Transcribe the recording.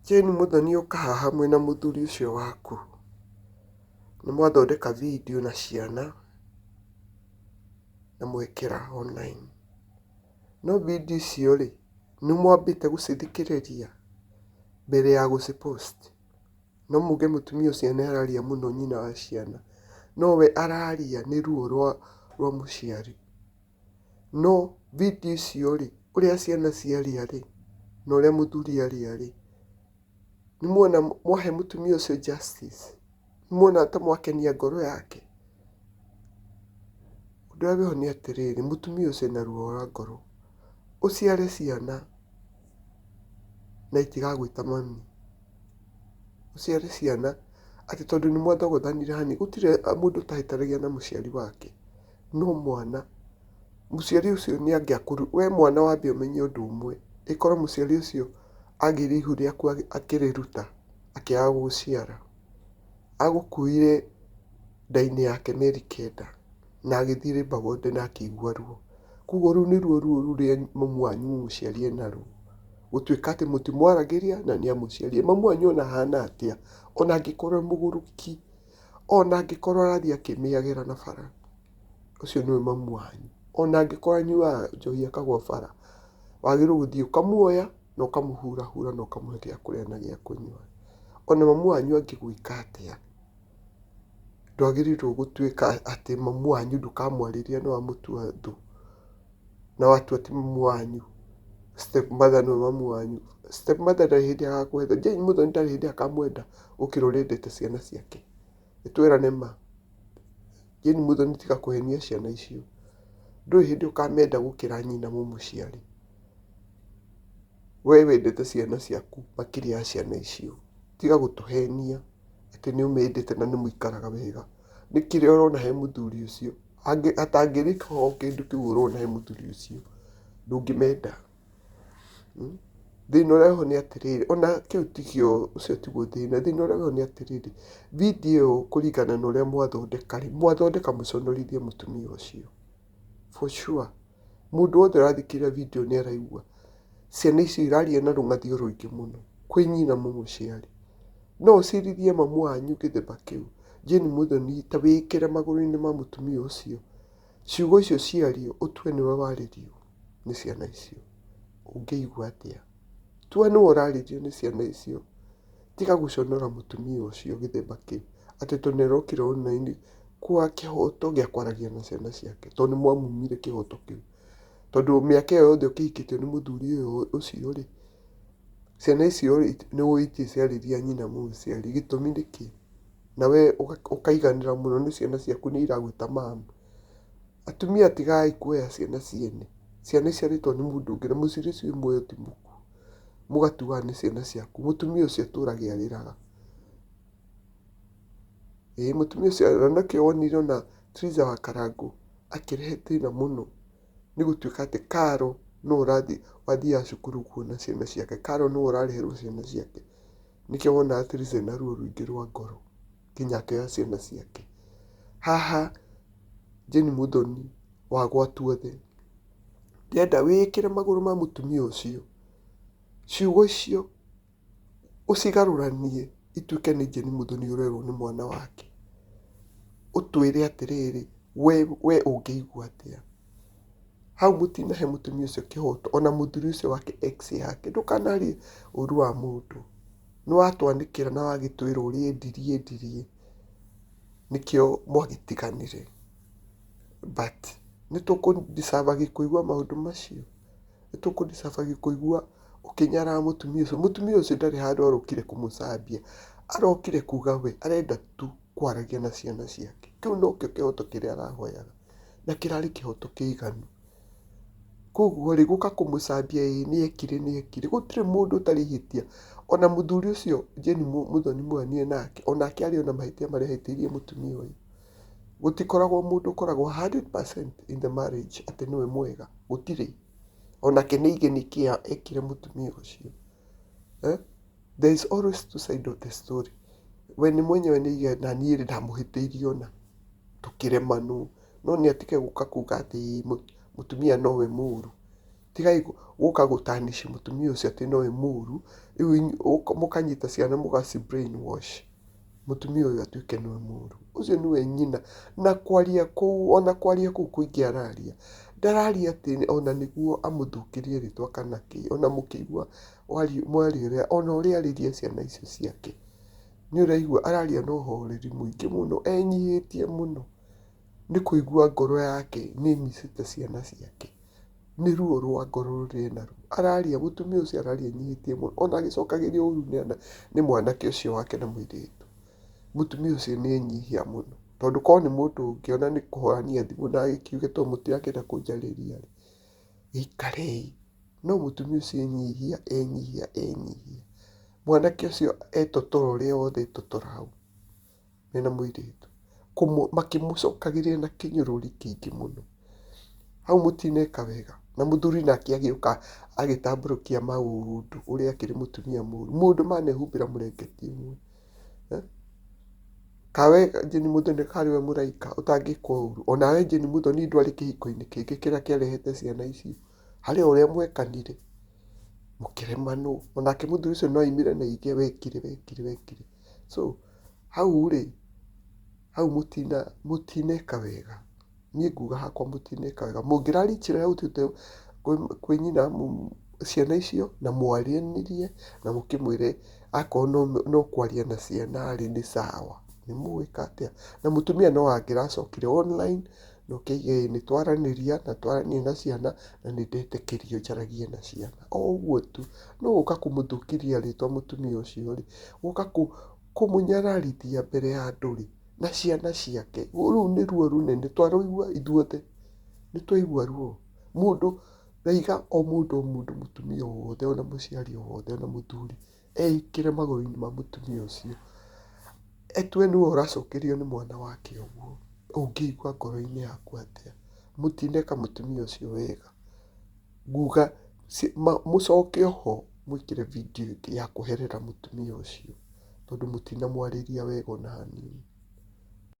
Jane Muthoni ũka haha mwĩna mũthuri ũcio waku, nĩ mwathondeka video na ciana na mwekĩra online. No video icio rĩ, nĩ mwambĩte gũcithikĩrĩria mbere ya gũcipost? No muge mũtumia ũcio nĩ araria mũno nyina wa ciana, no we araria nĩ ruo rwa mũciari. No video icio rĩ, ũrĩa ciana ciaria rĩ, na ũrĩa mũthuri aria rĩ, nĩ muona mwahe mũtumia ũcio justice? Nĩ muona ta mwakenia ngoro yake? Ũndũ ũrĩa wĩho nĩ atĩrĩrĩ, mũtumia ũcio ena ruo rwa ngoro. Ũciare ciana na itigagwĩta mami. Ũciare ciana atĩ tondũ nĩ mwathogothanire hanini, gũtirĩ mũndũ ũtahĩtanagia na mũciari wake. No mwana, mũciari ũcio nĩ angĩakũru, we mwana wambe ũmenye ũndũ ũmwe, ĩkorwo mũciari ũcio agĩire ihu rĩaku akĩrĩruta, akĩaga gũgũciara. Agũkuire nda-inĩ yake mĩeri 9 na agĩthiĩ labour ward na akĩigua ruo. Koguo rũu nĩruo ruo rũrĩa mamu wanyu mũmũciari enaruo. Gũtuĩka atĩ mũtimwaragĩria na nĩ amũciarire. Mamu wanyu ona ahana atĩa, ona angĩkorwo e mũgũrũki, ona angĩkorwo arathiĩ akĩmĩagĩra na bara, ũcio nĩwe mamu wanyu. Ona angĩkorwo anyuaga njohi akagwa bara, wagĩrĩirwo gũthiĩ ũkamuoya na ũkamũhurahura na ũkamũhe gĩa kũrĩa na gĩa kũnyua. Ona mamu wanyu angĩgwĩka atĩa, ndwagĩrĩirwo gũtuĩka atĩ mamu wanyu ndũkamwarĩria nĩ wamũtua thũ, na watua ti mamu wanyu. Step mother nĩwe mamu wanyu. Step mother ndarĩ hĩndĩ agakwenda. Jane Muthoni ndarĩ hĩndĩ akamwenda gũkĩra ũrĩa endete ciana ciake. Nĩtwĩrane ma. Jane Muthoni tiga kũhenia ciana icio. Ndũrĩ hĩndĩ ũkamenda gũkĩra nyina mũmũciari. We wendete ciana ciaku makĩria ya ciana icio. Tiga gũtũhenia atĩ nĩ ũmendete na nĩ mũikaraga wega. Nĩ kĩrĩa ũrona he mũthuri ũcio. Atangĩrĩka o kĩndũ kĩu ũrona he mũthuri ũcio, ndũngĩmenda. Thĩna ũrĩa wĩho nĩ atĩrĩrĩ, ona kĩu tikĩo, ũcio tiguo thĩna. Thĩna ũrĩa wĩho nĩ atĩrĩrĩ, video ĩyo kũringana na ũrĩa mwathondeka rĩ, mwathondeka mũconorithie mũtumia ũcio. For sure. Mũndũ wothe ũrathikĩrĩria video nĩ araigua ciana icio iraria na rũng'athio rũingĩ mũno kwĩ nyina mũmũciari. No ũcirithie mamu wanyu gĩthemba kĩu. Jane Muthoni, ta wĩkĩre magũrũ-inĩ ma mũtumia ũcio. Ciugo icio ciario, ũtue nĩwe warĩrio nĩ ciana icio. Ũngĩigua atĩa? Tua nĩwe ũrarĩrio nĩ ciana icio. Tiga gũconora mũtumia ũcio gĩthemba kĩu. Atĩ tondũ nĩ arokire online kwa kĩhoto gĩa kwaragia na ciana ciake. Tondũ nĩ mwamumire kĩhoto kĩu. Tondũ mĩaka ĩyo yothe ũkĩhikĩtio nĩ mũthuri ũyũ ũcio rĩ, ciana icio rĩ, nĩ ũĩ itirĩ ciarĩria nyina mũmũciari. Gĩtũmi nĩ kĩ? Na we ũkaiganĩra mũno nĩ ciana ciaku nĩ iragwĩta mamu. Atumia tigai kuoya ciana ciene. Ciana iciarĩtwo nĩ mũndũ ũngĩ na mũciari ũcio wĩ muoyo ti mũkuũ. Mũgatuaga nĩ ciana ciaku. Mũtumia ũcio atũragia arĩraga. Ĩĩ mũtumia ũcio na nĩkĩo wonire ona Triza wa Karangũ akĩrehe thĩna mũno. Nĩ gũtuĩka atĩ Karo nĩwe ũrathiĩ wathiaga cukuru kuona ciana ciake. Karo nĩwe ũrarĩhĩrwo ciana ciake. Nĩkĩo wonaga Triza ena ruo rũingĩ rwa ngoro nginya akĩoya ciana ciake. Haha Jane Muthoni wa Gwatuothe, ndĩrenda wĩkĩre magũrũ ma mũtumia ũcio. Ciugo icio ũcigarũranie ituĩke nĩ Jane Muthoni ũrerwo nĩ mwana wake. Ũtwĩre atĩrĩrĩ, we ũngĩigua atĩa? Hau mũtinahe mũtumia ũcio kĩhoto, ona mũthuri ũcio wake ex yake. Ndũkanarie ũru wa mũndũ. Nĩ watwanĩkĩra na wagĩtwĩra ũrĩa endirie endirie. Nĩkĩo mwagĩtiganire. But nĩ tũkũ deserve kũigua maũndũ macio? Nĩ tũkũ deserve kũigua ũkĩnyarara mũtumia ũcio? Mũtumia ũcio ndarĩ handũ arokire kũmũcambia. Arokire kuga we arenda tu kwaragia na ciana ciake. Kĩu nokĩo kĩhoto kĩrĩa arahoyaga. Na kĩrarĩ kĩhoto kĩiganu. Koguo rĩ, gũka kũmũcambia ĩĩ nĩ ekire nĩ ekire. Gũtirĩ mũndũ ũtarĩ ihĩtia. Ona mũthuri ũcio Jane Muthoni mwanire nake, onake arĩ ona mahĩtia marĩa ahĩtĩirie mũtumia ũyũ. Gũtikoragwo mũndũ ũkoragwo 100% in the marriage atĩ nĩwe mwega. Gũtirĩ. Onake nĩ aige nĩkĩ ekire mũtumia ũcio. Eh? There is always two side of the story. We nĩ mwenyewe nĩ aige na niĩ rĩ ndamũhĩtĩirie ona tũkĩremanwo. No nĩ atige gũka kuga atĩ mũtumia nowe mũru. Tigai gũka gũtanici mũtumia ũcio atĩ nowe mũru, rĩu mũkanyita ciana mũgaci brain wash mũtumia ũyũ atuĩke nĩwe mũru. Ũcio nĩwe nyina. Na kwaria kũu, ona kwaria kũu kũingĩ araria, ndararia atĩ ona nĩguo amũthũkĩrie rĩtwa kana kĩ, ona mũkĩigua mwaria ũrĩa, ona ũrĩa arĩria ciana icio ciake, nĩ ũraigua araria na ũhoreri mũingĩ mũno, enyihĩtie mũno, nĩ kũigua ngoro yake nĩ ĩmicĩte ciana ciake, nĩ ruo rwa ngoro rũrĩa enaruo. Araria, mũtumia ũcio araria enyihĩtie mũno, ona agĩcokagĩrio ũru nĩ mwanake ũcio wake na mũirĩtu. Mũtumia ũcio nĩ enyihia mũno, tondũ korwo nĩ mũndũ ũngĩ ona nĩ kũhorania thimũ na agĩkiuge tondũ mũtirakĩenda kũnjarĩria rĩ, gĩikarei. No mũtumia ũcio enyihia, enyihia, enyihia. Mwanake ũcio etotora ũrĩa wothe etotora hau mena mũirĩtu, makĩmũcokagĩria na kĩnyũrũri kĩingĩ mũno. Hau mũtineka wega. Na mũthuri nake agĩũka agĩtambũrũkia maũndũ ũrĩa akĩrĩ mũtumia mũru. Mũndũ manehumbĩra mũrengeti ũmwe. Kawe Jane Muthoni karĩ we mũraika ũtangĩkwo ũru. Onawe Jane Muthoni ndwarĩ kĩhiko-inĩ kĩngĩ kĩrĩa kĩarehete ciana icio. Harĩ o ũrĩa mwekanire, mũkĩremanwo. Onake mũthuri ũcio no aimire na aige wekire, wekire, wekire. So, hau rĩ, hau mũtineka wega. Niĩ nguga hakwa mũtineka wega. Mũngĩrarichire out kwĩ nyina ciana icio na mwaranĩrie na mũkĩmwĩre akorwo no kwaria na ciana rĩ, nĩ sawa. Nĩ mũgwĩka atĩa? Na mũtumia no angĩracokire online na ũkĩige nĩ twaranĩria na twaranĩria na ciana na nĩ ndetĩkĩrio njaragie na ciana. O ũguo tu. No gũka kũmũthũkĩria rĩtwa mũtumia ũcio rĩ, gũka kũmũnyararithia mbere ya andũ rĩ, na ciana ciake. Rũu nĩ ruo rũnene, twarũigua ithuothe. Nĩ twaigua ruo. Mũndũ, ndaiga o mũndũ o mũndũ mũtumia o wothe, ona mũciari o wothe, ona mũthuri, eĩkĩre magũrũ-inĩ ma mũtumia ũcio. Etue nĩwe ũracokerio nĩ mwana wake ũguo, ũngĩigua ngoro-inĩ yaku atĩa? Mũtineka mũtumia ũcio wega. Nguga mũcoke oho mwĩkĩre video ĩngĩ ya kũherera mũtumia ũcio, tondũ mũtinamwarĩria wega ona hanini.